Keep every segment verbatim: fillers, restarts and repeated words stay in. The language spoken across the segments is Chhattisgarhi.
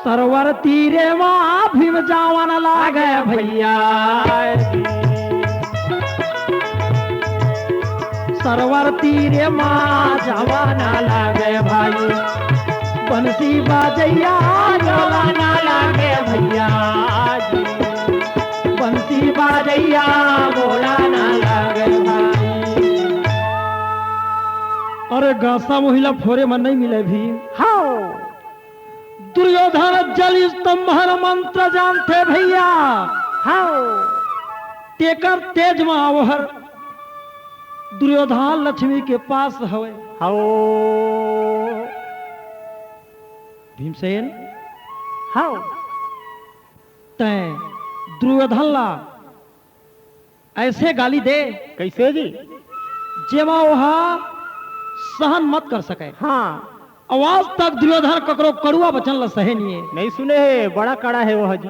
सरवर तीरे मा भीम जावन लागे भैया। सरवर तीरे मा जावन लागे भाई। बंसी बाजैया बोलाना लागे भैया। बंसी बाजैया बोलाना लागे भाई। अरे गासा मोहिला फोरे मन नहीं मिले भी। हाँ। दुर्योधन जल स्तंभ हर मंत्र जानथे भैया। हाँ। तेकर तेज मा ओहर दुर्योधन लक्ष्मी के पास हवे। हाँ। भीमसेन। हाँ। तैं दुर्योधन ला ऐसे गाली दे। कैसे जी? जेमा ओहा सहन मत कर सके। हाँ। अउ आज तक दुर्योधन ककरो कड़ुआ वचन ल सहे नहीं है। नहीं सुने है, बड़ा कड़ा है वह जी।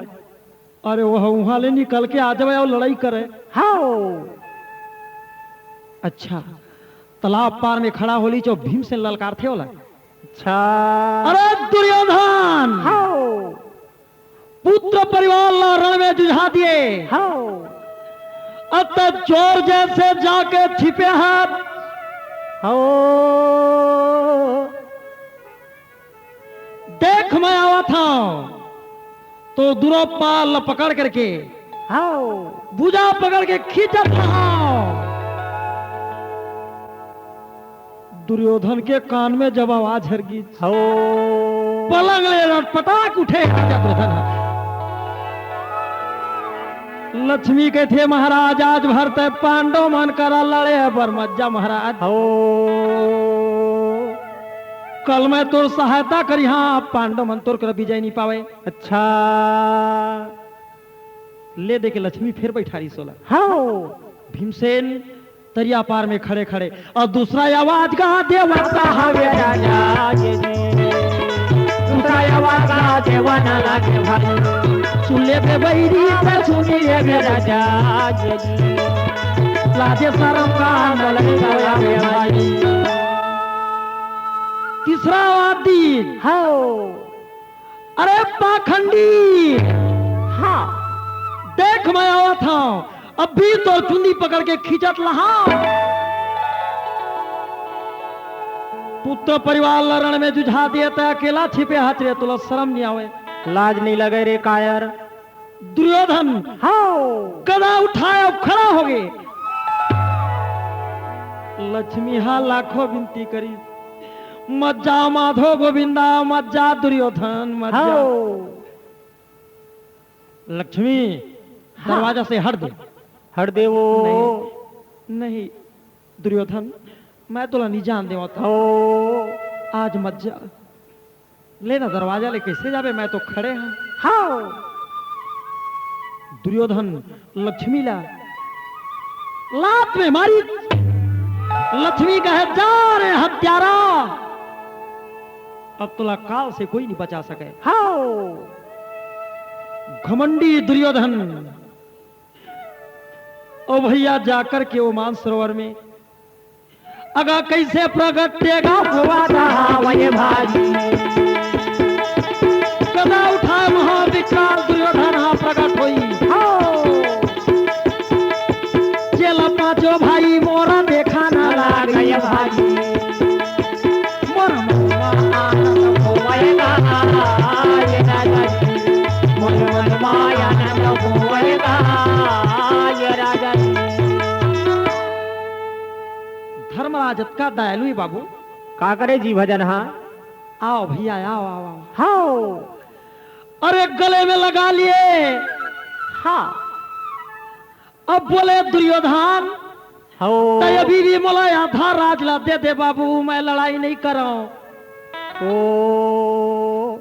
अरे वह उहाँ ले निकल के आ जावे अउ लड़ाई करे। हाँ। अच्छा, तालाब पार में खड़ा होली चो भीमसेन ललकारथे ओला। अच्छा। अरे दुर्योधन! हाँ। पुत्र परिवार ला रण में जुझा दिए। हाँ। अत चोर जैसे जाके छिपे हाथ। हाँ। देख मैं आवत हूँ। तो दुनो पाल ला पकड़ करके। हाँ। भुजा पकड़ के खींचत हूँ। दुर्योधन के कान में जब आवाज हर गीस, हो। पलंग ले लटपटाक उठे राजा दुर्योधन ह। लक्ष्मी कहिथे, "महाराज, आज भर तैं पांडव मन करा लड़े बर मत जा महाराज। हो। कल मैं तोर सहायता करिहां, पांडव मन तोर करा विजय नहीं पावे।" अच्छा। ले दे के लक्ष्मी फेर बैठारी सोला। हाँ। भीमसेन तरिया पार में खड़े खड़े अउ दूसरा आवाज गा देवा का हवे राजा जी। दूसरा आवाज गा देवा ना लागे भाई। सुन ले बे बैरी त सुन ले बे राजा जी। लाजे शरम का न लगे भाई। तीसरा आवाज दी। हाँ। अरे पाखंडी। हाँ। देख मैं आवत हूँ, अभी तो चुंदी पकड़ के खींचत लहा। पुत्र परिवार ला रण में जुझा दिए त अकेला छिपे हाथ रे, तोला शरम नहीं आवे। लाज नहीं लगे रे कायर। दुर्योधन। हाँ। गदा उठाए अउ खड़ा हो गए। लक्ष्मी हा लाखों विनती करी, "मत जा माधो गोविंदा, मत जा दुर्योधन, मत जा।" हाँ। लक्ष्मी, हाँ। दरवाजा से हट दे। हट दे वो। नहीं, नहीं, दुर्योधन, मैं तोला नहीं जान देवत हूँ। ओ। आज मत जा। ले ना, दरवाजा ले कैसे जाबे, मैं तो खड़े हूँ। हाँ। दुर्योधन लक्ष्मी ला लात में मारी। लक्ष्मी कहे, "जा रे हत्यारा, अब तोला काल से कोई नहीं बचा सके।" हाँ। घमंडी दुर्योधन। ओ भैया, जाकर के वो मानसरोवर में अगा कैसे प्रगटेगा हुआ था वही भाई। गदा उठाए महाविकराल दुर्योधन हा प्रगट होई। हो। चेला पांचों भाई मोरा देखा ना लागे भाई। मोर मनवा आनंद होएगा, ये राजा जी। मोर मनवा आनंद होएगा, ये राजा जी। धर्मराज अतका दयालु हे बाबू। का करे जी भजन हा? आओ भैया, आओ, आओ, आओ। हाँ। अरे गले में लगा लिए। हाँ। अब बोले दुर्योधन, हाँ। तैं अभी भी मोला आधा राज ला दे दे बाबू, मैं लड़ाई नहीं करंव। ओ।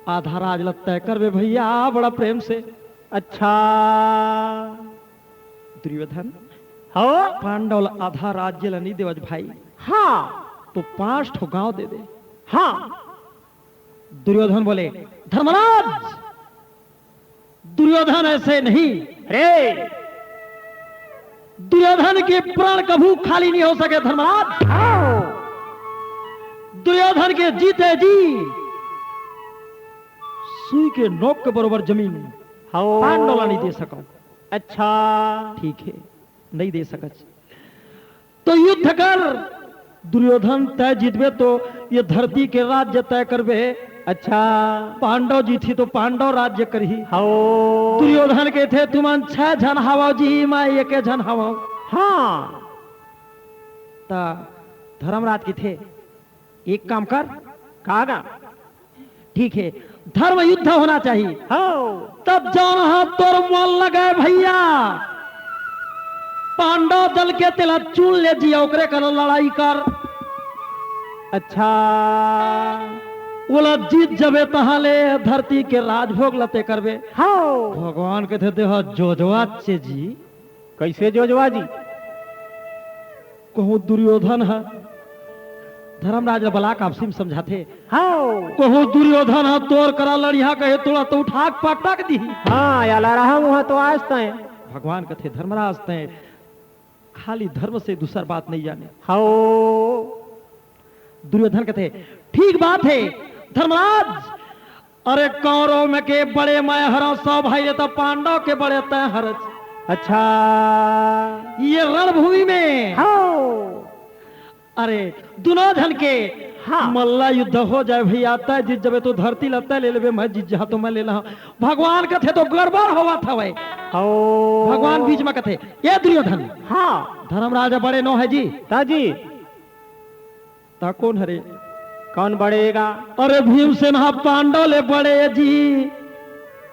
आधा राज ला तैं करबे भैया, बड़ा प्रेम से। अच्छा। दुर्योधन, हाँ? पांडव ला आधा राज्य ला नहीं देवच भाई। हाँ। तो पांच ठो गांव दे दे। हाँ। दुर्योधन बोले, "धर्मराज, दुर्योधन ऐसे नहीं। अरे! दुर्योधन के प्राण कभू खाली नहीं हो सके धर्मराज। हाँ। दुर्योधन के जीते जी सुई के नोक के बरोबर जमीन हव। पांडव ला नहीं दे सकव। अच्छा। ठीक है, नहीं दे सकच। तो युद्ध कर दुर्योधन, तय जीतबे तो ये धरती के राज्य तय करबे। अच्छा। पांडव जीतही तो पांडव राज्य करही। हव। दुर्योधन कथे, तुमन छह झन हवव जी, मैं एके झन हवव। हाँ। त धर्मराज कथे, एक काम कर। का गा? ठीक है, धर्म युद्ध होना चाहिए। हव। तब जौन हा तोर मन लगे भैया, पांडव दल के तेला चुन ले जी, ओकरे करा लड़ाई कर। अच्छा। ओला जीत जबे तहाँ ले धरती के राजभोग ला तय करबे। हव। भगवान कथे, देह जोजवाचे जी। कैसे जोजवा जी? कहूँ दुर्योधन ह धर्मराज ल बला के आपसी में समझाथे। हव। कहूँ दुर्योधन ह तोर करा लड़िहा कहे, तोला तो उठा के पटक दिही। हाँ, याला रहा मुहा तो आज तय। भगवान कथे, धर्मराज तय खाली धर्म से दूसर बात नहीं जाने। हव। दुर्योधन कथे, ठीक बात है धर्मराज, अरे कौरव में के बड़े मैं हरव, सौ भाई ले तो पांडव के बड़े तय हरच। अच्छा। ये रणभूमि में हव। अरे दुनों झन के हाँ। मल्ला युद्ध हो जाए भैया, तय जीत जबे तो धरती ला तय ले लेबे, मैं जीत जहाँ तो मैं ले लहा। भगवान कथे तो गड़बड़ होवत हवय। हव। भगवान बीच में कथे, ये दुर्योधन। हाँ। धर्मराज बड़े नो है जी। ता जी। ता कौन हरे? कौन बड़े गा? अरे भीमसेन हा पांडव ले बड़े जी।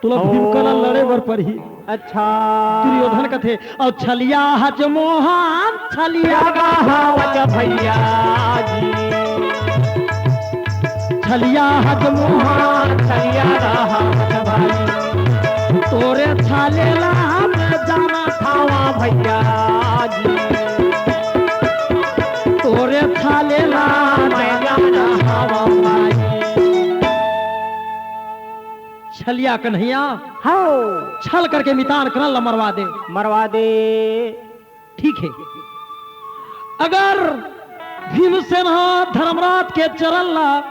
तोला ओ। भीम करा लड़े बर परही। अच्छा। दुर्योधन कथे, अउ छलिया हच मोहन, छलिया गा हवच भैया जी। छलिया हच मोहन, छलिया गा हवच भाई। तोरे छाले ला हम जाना थावा भैया जी। तोरे छाले ला मैं जाना हवा भाई। छलिया कन्हैया, हव। छल करके मितान करण ला मरवा दे। मरवा दे। ठीक है, अगर भीमसेन हा धर्मराज के चरण ला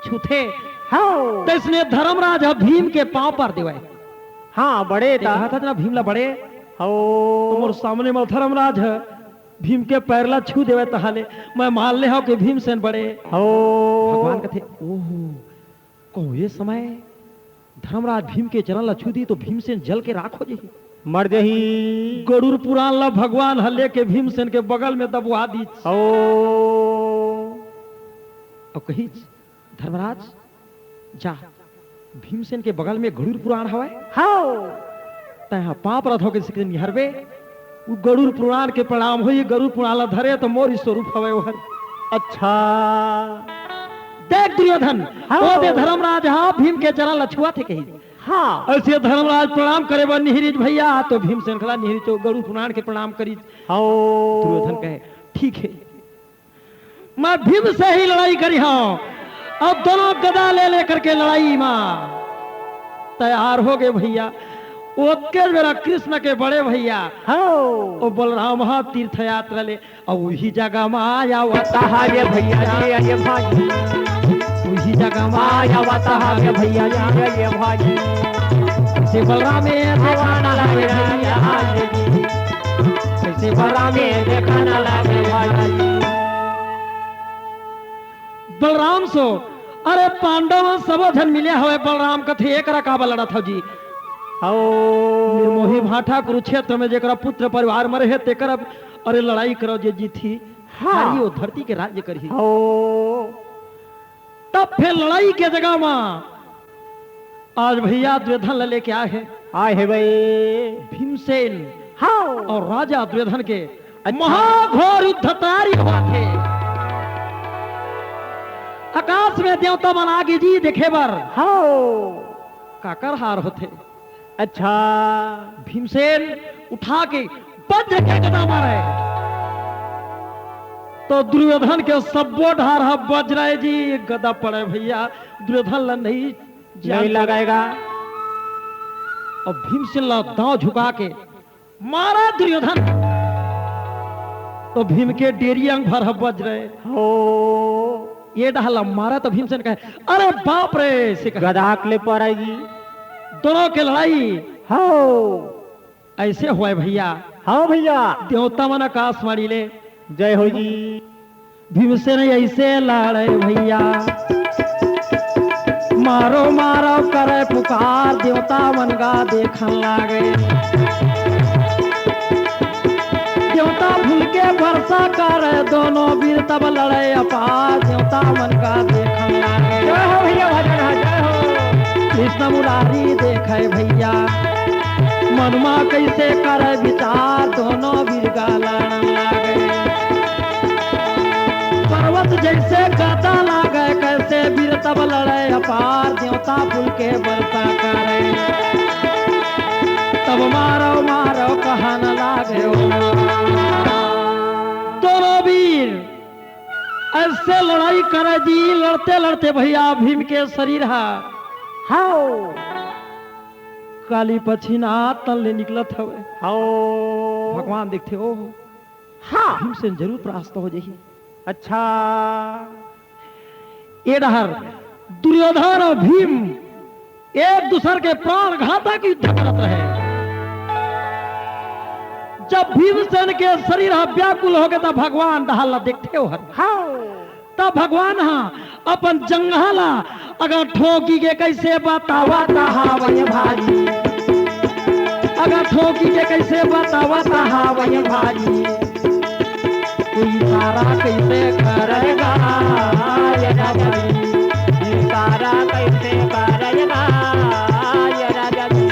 छूथे, हव। तइसने धर्मराज हा भीम के पाँव पर देवय। हाँ, बड़े ते ता। कहा था ना भीम ला बड़े। हव। तो मोर सामने में धर्मराज हा भीम के पैर ला छू देवय, तहाले मैं मान ले हव कि भीमसेन बड़े। हव। भगवान कथे, ओहो, कहूँ ये समय धर्मराज भीम के चरण ला छू दी तो भीमसेन जल के राख हो जाही। मर जाही। गरुड़ पुराण ला भगवान ह लेके भीमसेन के बगल में दबवा दीच। हव। अउ कहिच, धर्मराज, जा, भीमसेन के बगल में गरुड़ पुराण हवय। हव। तैं ह पाँव परत होके सिकरे निहरबे, उ गरुड़ पुराण के प्रणाम होही, गरुड़ पुराण ला धरे त मोर ही स्वरूप हवय ओहर। अच्छा। देख दुर्योधन, हव। ओ दे धर्मराज हा भीम के चरण ला छुआथे कही। हाँ। अइसे धर्मराज प्रणाम करे बर निहरिच भैया, तो भीमसेन घला निहरिच, गरुड़ पुराण के प्रणाम करिच। हव। दुर्योधन कहे, ठीक है, मैं भीम से ही लड़ाई करिहौं। अब दोनों गदा ले लेकर के लड़ाई मा तैयार हो गए भैया। ओतके बेरा कृष्ण के बड़े भैया, हाँ। ओ बलराम हा तीर्थ यात्रा ले, अउ उही जगह मा आया वत हा ये भैया जी, ये भाई। उही जगह मा आया वत हा ये भैया जी, ये भाई। से बलराम ए देखा ना लगे भैया। कैसे बलराम ए देखा ना लगे भाई। बलराम सो, अरे पांडव सबो झन मिले हवे, बलराम कथे, "एकरा काबर लड़त हव जी?" हव। निर्मोही भाठा कुरुक्षेत्र में जेकरा पुत्र परिवार मरे हे, तेकर अब, अरे लड़ाई करो जे जीतही, हाँ। हारी ओ धरती के राज्य करही। हव। तब फिर लड़ाई के जगह मा आज भैया दुर्योधन ला लेके आए हे। आए हे भाई। भीमसेन हाँ। अउ राजा दुर्योधन के अच्छा। महाघोर युद्ध तैयारी होवत हे। आकाश में देवता मन आगे जी देखे बर। हाँ। काकर हार होथे। अच्छा। भीमसेन उठा के वज्र के गदा मारे। तो दुर्योधन के सब्बो ढार ह बज रहे जी, गदा पड़े भैया, दुर्योधन ला नहीं जान नहीं लगाएगा। अब भीमसेन ला दांव झुका के मारा दुर्योधन, तो भीम के डेरी अंग भर ह बज रहे। हो। ये डहर ला मारा तो भीमसेन कहे, "अरे बाप रे!" से कहे। गदा के ले पराई जी। दोनों के लड़ाई। हाँ। ऐसे होय भैया। हाँ भैया। देवता मन आकाशवाणी ले। जय हो जी। भीमसेन ऐसे लड़े भैया, मारो मारो करे पुकार, देवता मन गा देखन लागे। देवता फूल के वर्षा करे, दोनों वीर तब लड़े अपार, देवता मन गा देखन लागे। जय हो भैया, भजन है, जय हो। कृष्ण मुरारी देखे भैया, मनमा कैसे करे विचार, दोनों वीर गा लड़न लागे। पर्वत जैसे गदा लागे, कैसे वीर तब लड़े अपार, देवता फूल के वर्षा करे। तब मारो मारो कहन लागे। दोनों वीर ऐसे लड़ाई करे जी, लड़ते लड़ते भैया भीम के शरीर हा, हाँ। काली पछिना तन ले निकलत हवे। हाँ। भगवान देखथे, "ओहो, हाँ। भीमसेन जरूर परास्त हो जाही।" अच्छा। ए डहर दुर्योधन और भीम एक दूसर के प्राण घातक युद्ध करत रहे। जब भीमसेन के शरीर ह व्याकुल हो गए, तब भगवान डहर ला देखथे ओहर। हाँ। तब भगवान ह अपन जंघा ला अगर ठोकी के कैसे बतावत हावय भाई, अगर ठोकी के कैसे बतावत हावय भाई, तू इशारा कैसे करेगा ये राजा जी? इशारा कैसे करेगा ये राजा जी?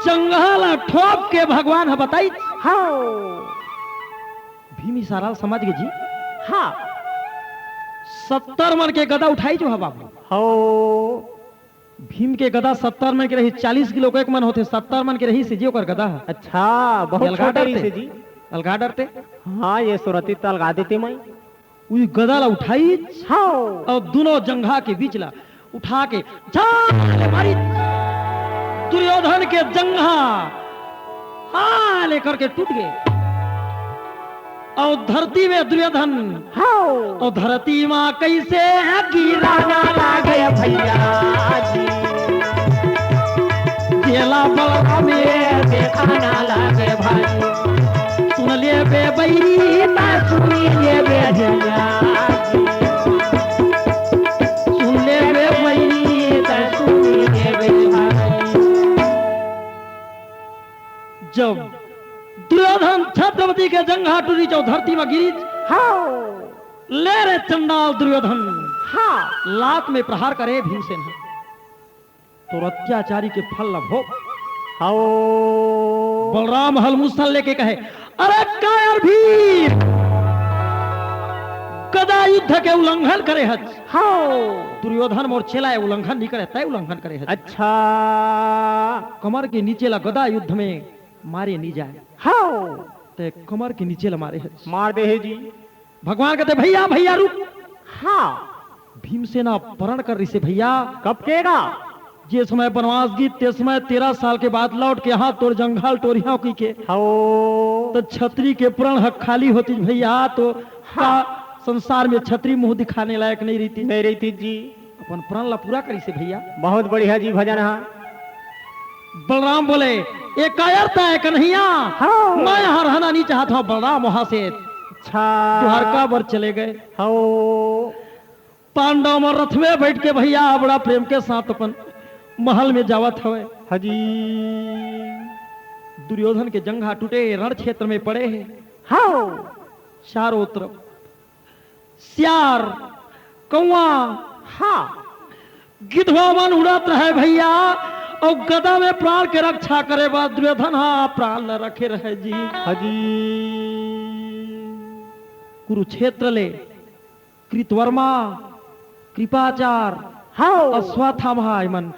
जंघा ला ठोक के भगवान ह बताई। हाँ। भीम इशारा ल समझ गे जी। हाँ। सत्तर मन के गदा उठाई जो ह बाबू। हो। भीम के गदा सत्तर मन के रही, चालीस किलो के एक मन होथे, सत्तर मन के रही से जी ओकर गदा ह। अच्छा, बहुत ये अलगा छोटे रही डरते। से जी। अलगा डरते। हाँ, ये सुरती त अलगा देते मैं। उही गदा ला उठाई। हाँ। और दोनों जंघा के बीच ला उठा के झाल मारी। दुर्योधन के जंघा हाँ लेकर के टूट गए। और धरती में दुर्योधन, हाँ। और धरती माँ कैसे गिराना लागे भैया जी। गेला बलराम ये देखाना लागे भाई। सुन लेबे बहिरी, त सुन लेबे भैया। सुन लेबे बहिरी, त सुन लेबे भाई। जब दुर्योधन छत्रपति के जंघा टूरी, जब धरती में गिरी, हाँ। ले रे चंडाल दुर्योधन, हाँ। लात में प्रहार करे भीमसेन ह। तोर अत्याचारी के फल ल भोग। हाओ। बलराम हल मुसल लेके कहे, "अरे कायर भीम, गदा युद्ध के उल्लंघन करे हच।" हाओ। दुर्योधन मोर चेला ए, उल्लंघन नहीं करे, तय उल्लंघन करे हच। अच्छा। कमर के नीचे ला गदा युद्ध में मारे नहीं जाए। हाओ। ते कमर के नीचे ला मारे हच। मार दे हे जी। भगवान कहते, "भैया, भैया, रुक।" हाँ। भीमसेन ह परण कर रिसे भैया। कब केगा? जे समय बनवास गिस, ते समय तेरह साल के बाद लौट के हाथ तोर जंघा ल टोरिहा की के। हाओ। त छतरी के प्रण ह खाली होतिस भैया, त हाँ। का संसार में छतरी मुंह दिखाने लायक नहीं रहितिस। नहीं रहितिस जी। अपन प्रण ला पूरा करिसे भैया। बहुत बढ़िया जी भजन हा। बलराम बोले, "ए कायर तय कन्हैया, हाँ। मैं यहाँ रहना नहीं चाहत हूँ।" बलराम वहाँ से अच्छा। द्वारका बर चले गए। हाँ। पांडव मन रथ में बैठ के भैया बड़ा प्रेम के साथ अपन महल में जावत हवे। हाँ जी। दुर्योधन के जंघा टूटे, रण क्षेत्र में पड़े हे। हाँ। चारों तरफ सियार, कौआ, हाँ। गिधवा मन उड़त रहे भैया, अउ गदा में प्राण के रक्षा करे बर दुर्योधन हा प्राण ल रखे रहे जी। हाँ जी। कुरुक्षेत्र ले कृतवर्मा, कृपाचार, हाँ। अश्वत्थामा, एमन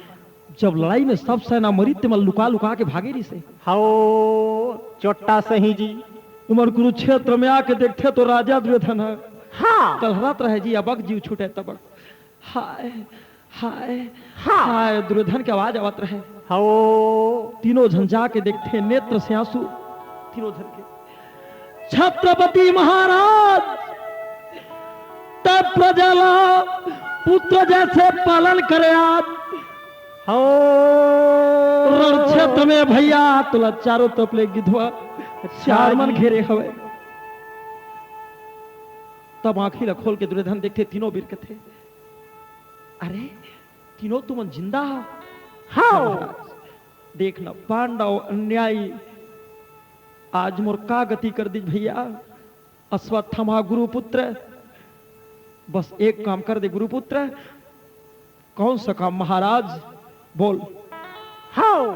जब लड़ाई में सब सेना मरिस ते मन लुका लुका के भागे रिसे। हाओ, चोट्टा सही जी। उमन कुरुक्षेत्र में आके देखथे तो राजा दुर्योधन ह। हाँ। कलहरत रहे जी, अबक जीव छूटे तबक। हाय, हाय, हाँ। हाय, दुर्योधन के आवाज आवत रहे। हाओ। तीनों झन जाके देखथे, नेत्र से आंसू तीनों झन के। छत्रपति महाराज, तब प्रजा ला पुत्र जैसे पालन करे आप। हो। रण क्षेत्र में भैया तोला चारों तरफ ले गिधवा चार मन घेरे हवे। तब आंखी ला खोल के दुर्योधन देखथे, तीनों बीर कथे, "अरे, तीनों तुमन जिंदा हो?" "हाँ।" "महाराज, देख ना, पांडव अन्यायी, आज मोर का गति कर दिस भैया।" अश्वत्थामा गुरुपुत्र, बस एक काम कर दे गुरुपुत्र। कौन सा काम महाराज? बोल। हाँ।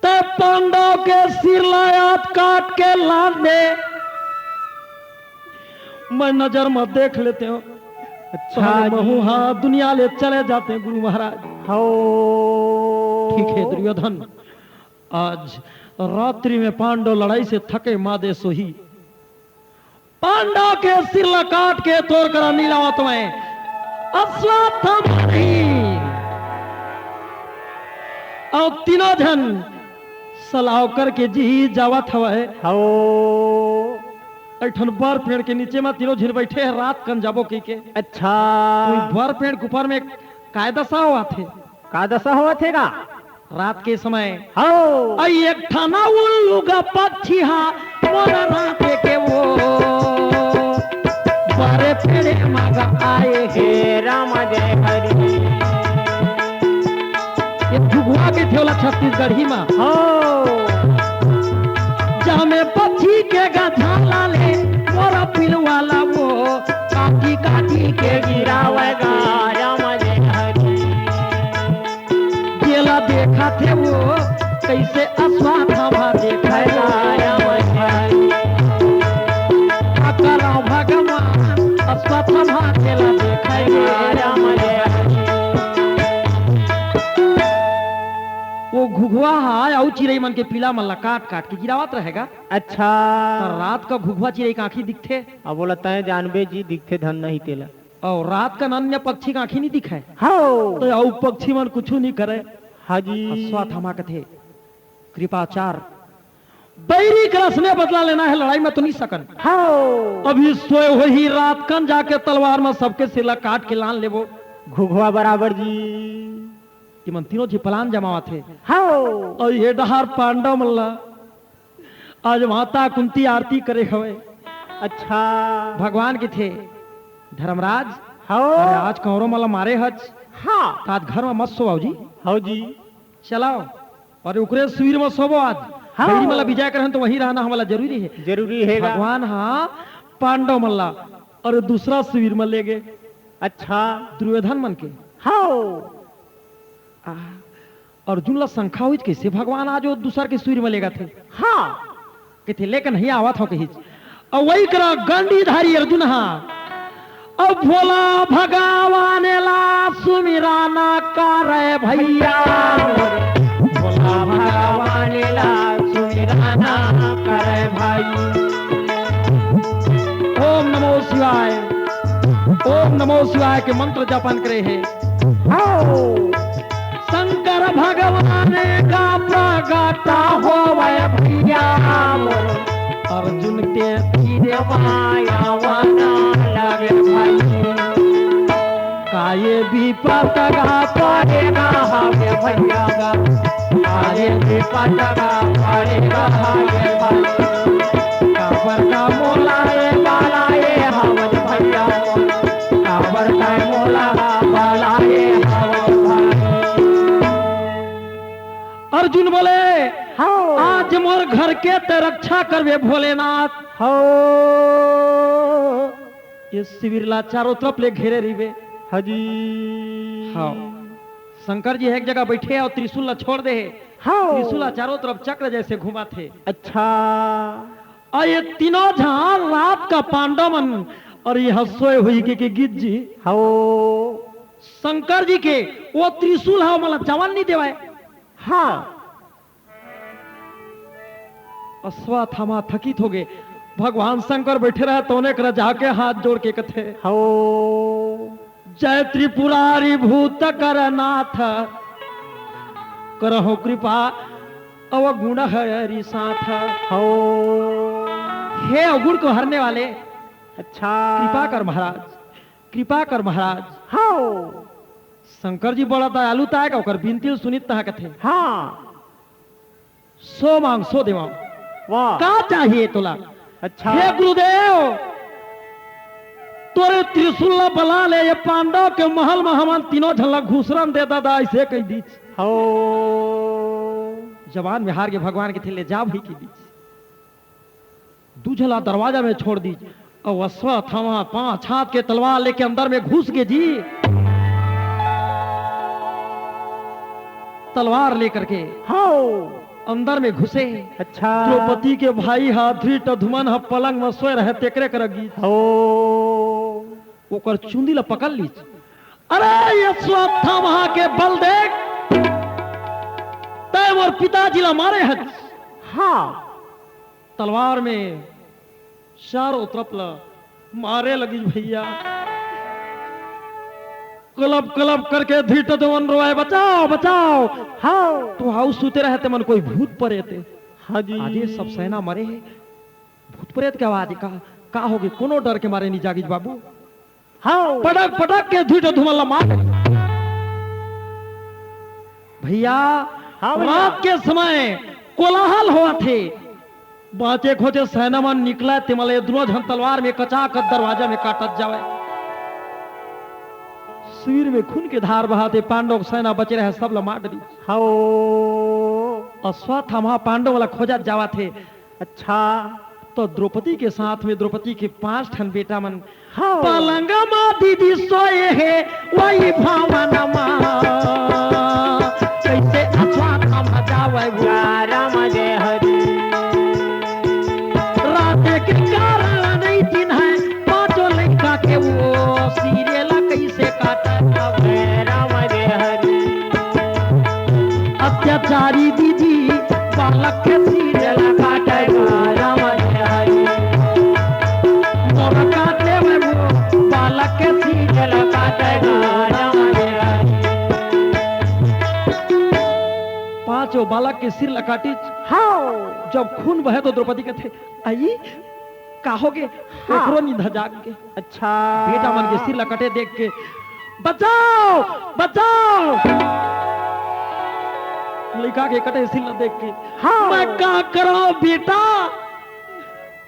तै पांडव के सिर ला आत काट के लान दे। मैं नजर में देख लेते हूँ। अच्छा तो जी। महू हाँ दुनिया ले चले जाते हैं गुरु महाराज। हो। ठीक है दुर्योधन, आज रात्रि में पांडव लड़ाई से थके मादे सोही। पांडव के सिर ला काट के तोर करा नीलावत में अश्वत्थामा नहीं। अउ तीनों झन सलाव करके जी जावत हवय। हव। एक ठन बर पेड़ के नीचे म तीनों झन बैठे हे, रात कन जाबो कहिके। अच्छा। कोई बर पेड़ के ऊपर में काय दशा होवत हे? का दशा होवत हे गा? रात के समय। हव। अई एक ठन उल्लू गा पक्षी हा मोर रात के वो बरे पेड़े मा गा आए हे। हे राम जय हरि। ये घुघुआ के थे ओला छत्तीसगढ़ी मा। हव। जहाँ में पक्षी के गा झाला ले मोर पिलवा ला वो काटी काटी के गिरावे गा। राम जय हरि। जेला देखत हे वो, कइसे अश्वत्थामा देखय गा। अकरा भगवान अश्वत्थामा जेला देखय गा। वो घुघुआ हा अउ चिरई मन के पिला मन ला काट काट के गिरावत रहे गा। अच्छा। त रात का घुघुआ चिरई का आँखी दिखथे। अब ओला तय जानबे जी, दिखथे धन नहीं तेला। अउ रात कन अन्य पक्षी के आँखी नइ दिखय। हव। त अउ पक्षी मन कुछू नइ करय। हाँ जी। अश्वत्थामा कथे, "कृपाचार, बैरी करा असने बदला लेना हे, लड़ाई म तो नइ सकन।" हव। अभी सोय होही, रात कन जाके तलवार म सबके सिर ला काट के लान लेबो। घुघुआ बराबर जी। ये मन तीनों झी plan जमावत हे। हव। अउ ये डहार पांडव मन ला आज माता कुंती आरती करे हवय। अच्छा। भगवान कथे, "धर्मराज, हव। अरे आज कौरव मन ला मारे हच, हाँ। त आज घर म मत सोवव जी। हव जी। चलव, अरे ओकरे शिविर म सोवव आज। हाँ। बैरी मन ला विजय करहन त वहीं रहना हमला जरूरी हे।" जरूरी हे गा। भगवान हा पांडव मन ला अरे दूसरा शिविर म ले गे। अच्छा। दुर्योधन मन के। हव। आ, अर्जुन ला शंका होइस, "कइसे भगवान आज वो दूसर के शिविर म लेगथे?" हाँ। कथे, "लेकिन नहीं आवत हो," कहिस। अउ वही करा गंडीधारी अर्जुन हा, "अब भोला भगवान ला सुमिराना करे भैया, भोला भगवान ला सुमिराना करे भाई।" ओम नमो शिवाय, ओम नमो शिवाय के मंत्र जापन करे हे। हव। शंकर भगवान का प्रगट होवय भैया, अर्जुन के तीर माया वना लगे भाई। काय विपत गा पड़े ना हवे भैया गा, काय विपत गा पड़े ना हवे भाई। काबर का मोला रे बाला ये हवज भैया, काबर का मोला बाला ये हवज भाई। अर्जुन बोले, हाँ। आज मोर घर के ते रक्षा करबे भोलेनाथ। हाँ। ये शिविर ला चारों तरफ ले घेरे रहिबे। हाँ जी। हाँ। शंकर जी एक जगह बैठे हे अउ त्रिशूल ला छोड़ दे हे। हाँ। त्रिशूल ला चारों तरफ चक्र जैसे घुमाथे। अच्छा। अउ ये तीनों झन रात का पांडव मन अउ ये सोय होही के, के गिद्ध जी। हाँ। शंकर जी के वो त्रिशूल हा, मतलब जवन नइ देवय। हाँ। अश्वत्थामा थकित होगे। भगवान शंकर बइठे रहय, तउने करा जाके हाथ जोड़ के कथे, हव। जय त्रिपुरारी भूत करनाथ, करहु कृपा अवगुण हरि साथ। हव। हे अवगुण को हरने वाले, अच्छा। कृपा कर महाराज। कृपा कर महाराज। हाँ। शंकर जी बड़ा दयालु ताय का, ओकर बिनती ल सुनित तहाँ कथे। हाँ। सो मांग सो देवा। वाह। का चाहिए तोला? अच्छा। हे गुरुदेव, तोरे त्रिशूल ला बला ले, ये पांडव के महल में हमन तीनों झन ला घुसरन दे दादा, अइसे कहि दीच। हो। जवान में हार के भगवान कथे ले जा भाई कहि दीच। दू झन ला दरवाजा में छोड़ दीच। अउ अश्वत्थामा पांच हाथ के तलवार लेके अंदर में घुस गे जी। तलवार लेकर के हाँ। अंदर में घुसे। अच्छा। द्रौपदी के भाई हा धृष्टद्युम्न हा पलंग में सोए रहे, तेकरे करा गीस। हो। ओकर चुंदी ला पकड़ लीस। अरे, ये अश्वत्थामा के बल देख, तैं मोर पिताजी ला मारे हस। हाँ। तलवार में चारों तरफ ला मारे लगिस भैया। कलप कलप करके धृष्टद्युम्न रोए, "बचाओ, बचाओ।" हाँ। तो हाउ सुते रहे ते मन कोई भूत परेत हे। हाँ जी। आजे सब सेना मरे हे। भूत परेत के आवाज का, का होगे? कोनो डर के मारे नहीं जागिस बाबू। हाँ। पटक पटक के धृष्टद्युम्न ला मार। भैया, हाँ भैया। रात के समय कोलाहल होवत हे। बाँचे खोचे सेना मन निकलय, तेमन ल ये दूनों झन तलवार में कचाकच दरवाजा में काटत जावय। सिर में खून के धार बहात हे, पांडव के सेना बचे रहे, सब ल मार डरिस। हाँ। अश्वत्थामा पांडव ला खोजत जावत हे। अच्छा। तो द्रौपदी के साथ में द्रौपदी के पांच ठन बेटा मन हाँ। पलंग मा दीदी सोए हे, वही भवन मा। कैसे अश्वत्थामा जावय वो? राम जय हरि। रात के कारण नहीं चिन्हय, पांचों लइका के वो सिरे ला कैसे काटय? राम जय हरि। अत्याचारी दीदी बालक के सिर ला काटे राम हरि। मोर काटे में वो बालक के सिर ला काटे राम हरि। पांचों बालक के सिर ला काटिस। हाँ। जब खून बहे तो द्रौपदी कथे, "आई, का होगे?" हाँ। एकरो नींद जाग गे। अच्छा। बेटा मन के सिर ला कटे देख के, "बचाओ, बचाओ।" लइका के कटे सिर ला देख के, हाँ। "मैं का करंव बेटा?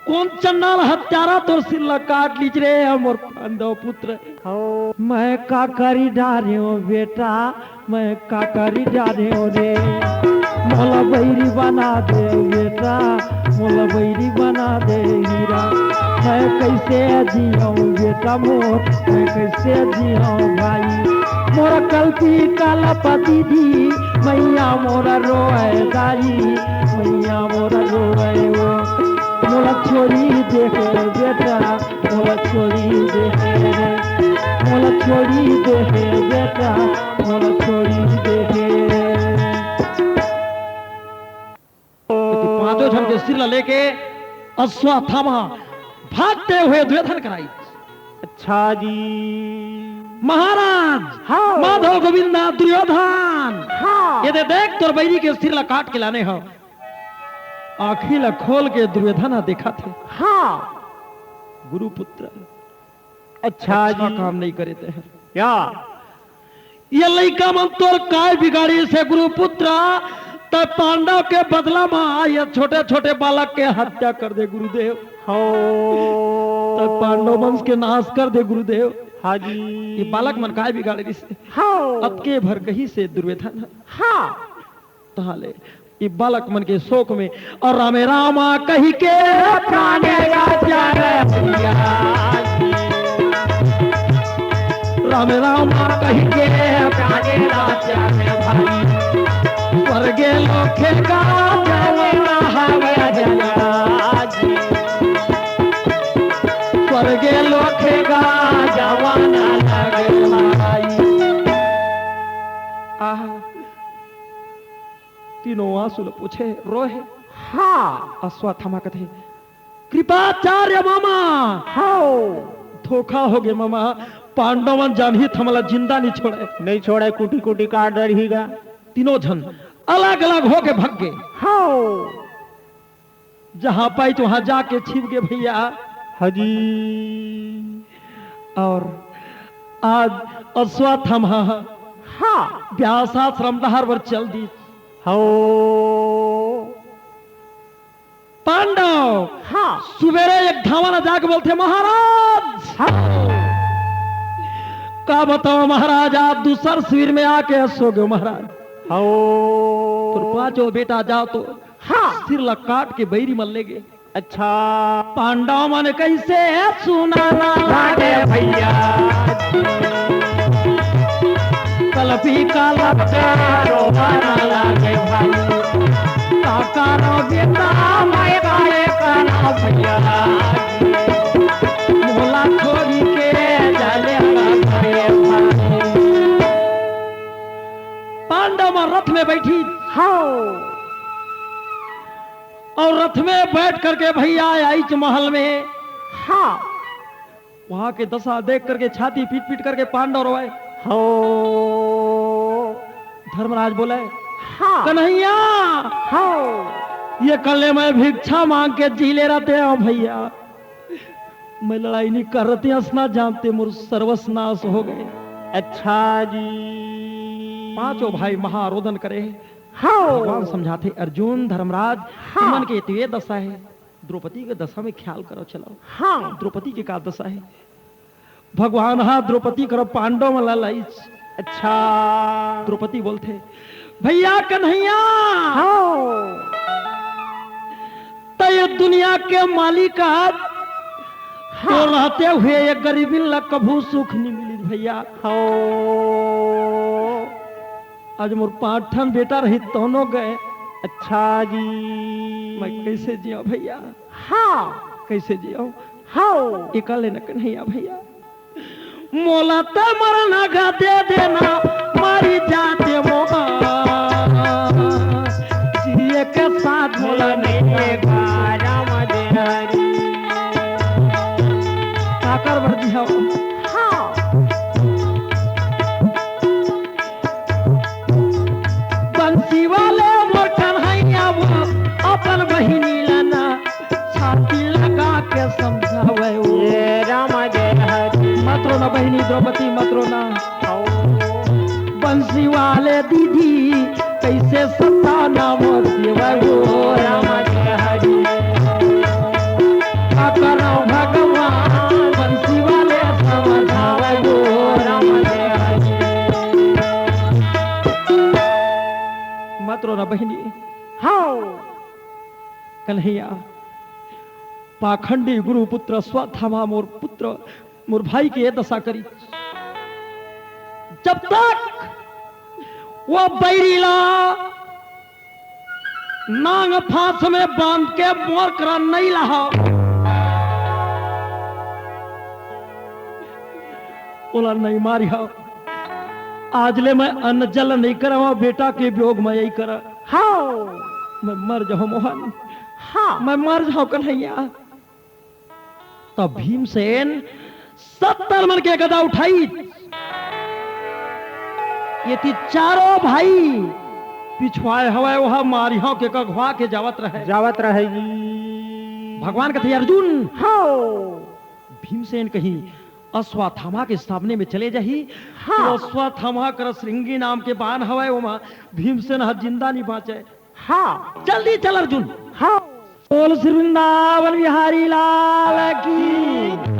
कोन चंडाल हत्यारा तोर सिर ला काट लीस रे, मोर पांडव पुत्र?" हाँ। "मैं का करी डारेंव बेटा?" मैं का करी डारेंव रे, मोला बैरी बना दे बेटा, मोला बैरी बना दे हीरा। मैं कैसे जियंव बेटा मोर, मैं कैसे जियंव भाई। मोर कलपी कलप दीदी, मैया मोर रोए दाई, मैया मोर रोए वो। मोला छोड़ी दे हे बेटा, मोला छोड़ी दे हे रे, मोला छोड़ी दे हे बेटा, मोला छोड़ी दे हे। तो पांचों झन के सिर ला लेके अश्वत्थामा भागते हुए दुर्योधन करा आइस। अच्छा जी। महाराज, हाँ। माधव गोविंदा दुर्योधन, हाँ। ये दे देख तोर बैरी के सिर ला काट के लाने हंव। आँखी ला खोल के दुर्योधन ह देखत हे। हाँ। गुरुपुत्र, अच्छा अच्छा जी। काम नहीं करे ते ह। क्या? ये लइका मन तोर काय बिगाड़िस हे गुरुपुत्र? तैं पांडव के बदला म ये छोटे-छोटे बालक के हत्या कर दे गुरुदेव। हो। तैं पांडव वंश के नाश कर दे गुरुदेव। हाँ जी। ये बालक मन काय बिगाड़िस हे? हाँ। अतके भर कहिस हे दुर्योधन ह। हाँ। तहाँ ले ई बालक मन के शोक में, अउ रामे रामा कहि के प्राणे ला त्यागे भैया। रामे रामा कहि के प्राणे ला त्यागे भाई। स्वर्गे लोके गा जवाना हवे जया जी। स्वर्गे लोके गा जवाना लगे भाई। आहा। तीनों आंसू ल पोछे, रोए हे। हाँ। अश्वत्थामा कथे, "कृपाचार्य मामा।" हाँ। "धोखा होगे मामा, पांडव मन जानही त हमला जिंदा नहीं छोड़े।" नहीं छोड़े, कुटी कुटी काट डरही गा। तीनों झन अलग अलग होके भग गे। हाँ। जहाँ पाइस वहाँ जाके छिप गे भैया। हाँ जी। अउ आज अश्वत्थामा ह हाँ। व्यास आश्रम डहर बर चल दिस। हौ। पांडव हाँ। सुबेरे एक धावा ला जाके बोलथे, महाराज! हाँ। का बतावंव महाराज, आज दूसर शिविर में आके सो गेंव महाराज। हौ। तोर पांचों बेटा जात तो हाँ। सिर ला काट के बैरी मन ले गे। अच्छा। पांडव मन कइसे सुनाना लागे भइया। कलपी कलप के रोवाना लागे भाई। काका रो बेटा मैं काले काना भइया। मोला छोड़ी के जाले लागे भाई। पांडव मन रथ में बैठी। हाँ। अउ रथ में बैठ करके भइया आइच महल में। हाँ। वहां के दशा देख करके छाती पीट पीट करके पांडव रोवय। हौ। धर्मराज बोले, हाँ। कन्हैया! हौ। ये कल्ले मैं भिक्षा मांग के जी ले रहते हंव भइया। मैं लड़ाई नइ कर रहते, असना जानते मोर सर्वस्व नाश हो गे। अच्छा जी। पांचों भाई महारोदन करे। हाँ। भगवान समझाथे, अर्जुन, धर्मराज, हाँ। तुमन के तो ये दशा हे, द्रौपदी के दशा में ख्याल करो, चलो। हाँ। द्रौपदी के का दशा हे? भगवान हा द्रौपदी करा पांडव मन ला लाइस। अच्छा। द्रौपदी बोलथे, भइया कन्हैया, हाँ। त ये दुनिया के मालिक आज हाँ। तो रहते हुए ये गरीबिन ला कभू सुख नइ मिलिस भइया। हौ। आज मोर पांच ठन बेटा रहित तौनो गे। अच्छा जी। मैं कइसे जियंव भइया? हाँ। कइसे जियंव? हौ। एकर ले न कन्हैया भइया। मोला त मरना गा दे देना, मरी जाते मोहा। जिए के साथ मोला नइ हे गा राम दे हरी। काकर बर जियंव? हाँ। बंसी वाले मोर कन्हैया वो अपन बहिनी ला ना छाती लगा के समझावे वो। ये राम जय हरि। मत रोना बहिनी द्रौपदी, मत रोना। हौ। बंसी वाले दीदी कइसे सताना मोर देवे वो। राम जय हरि। का करंव भगवान बंसी वाले समझावे वो। राम जय हरि। मत रोना बहिनी। हौ। कन्हैया, पाखंडी गुरु पुत्र अश्वत्थामा मोर पुत्र, मोर भाई के ये दशा करिस। जब तक वो बैरी ला नांग फांस में बांध के मोर करा नइ लाहव, ओला नइ मारिहव। आज ले मैं अन्न जल नइ करंव, बेटा के वियोग मैं यही करा। हाँ। मैं मर जाहूं मोहन। हाँ। मैं मर जाहूं कन्हैया। तब भीमसेन सत्तर मन के गदा उठाइस। ये ती चारों भाई पिछवाए हवय, ओहा मारिहव के कघवा के जावत रहय। जावत रहय जी। भगवान कथे, अर्जुन। हौ। भीमसेन कहीं अश्वत्थामा के सामने में चले जाही, हाँ। तो अश्वत्थामा कर श्रृंगी नाम के बान हवय, ओमा भीमसेन ह जिंदा नइ बांचय। हाँ। जल्दी चल अर्जुन। हाँ। बोल श्री वृंदावन बिहारी लाल की।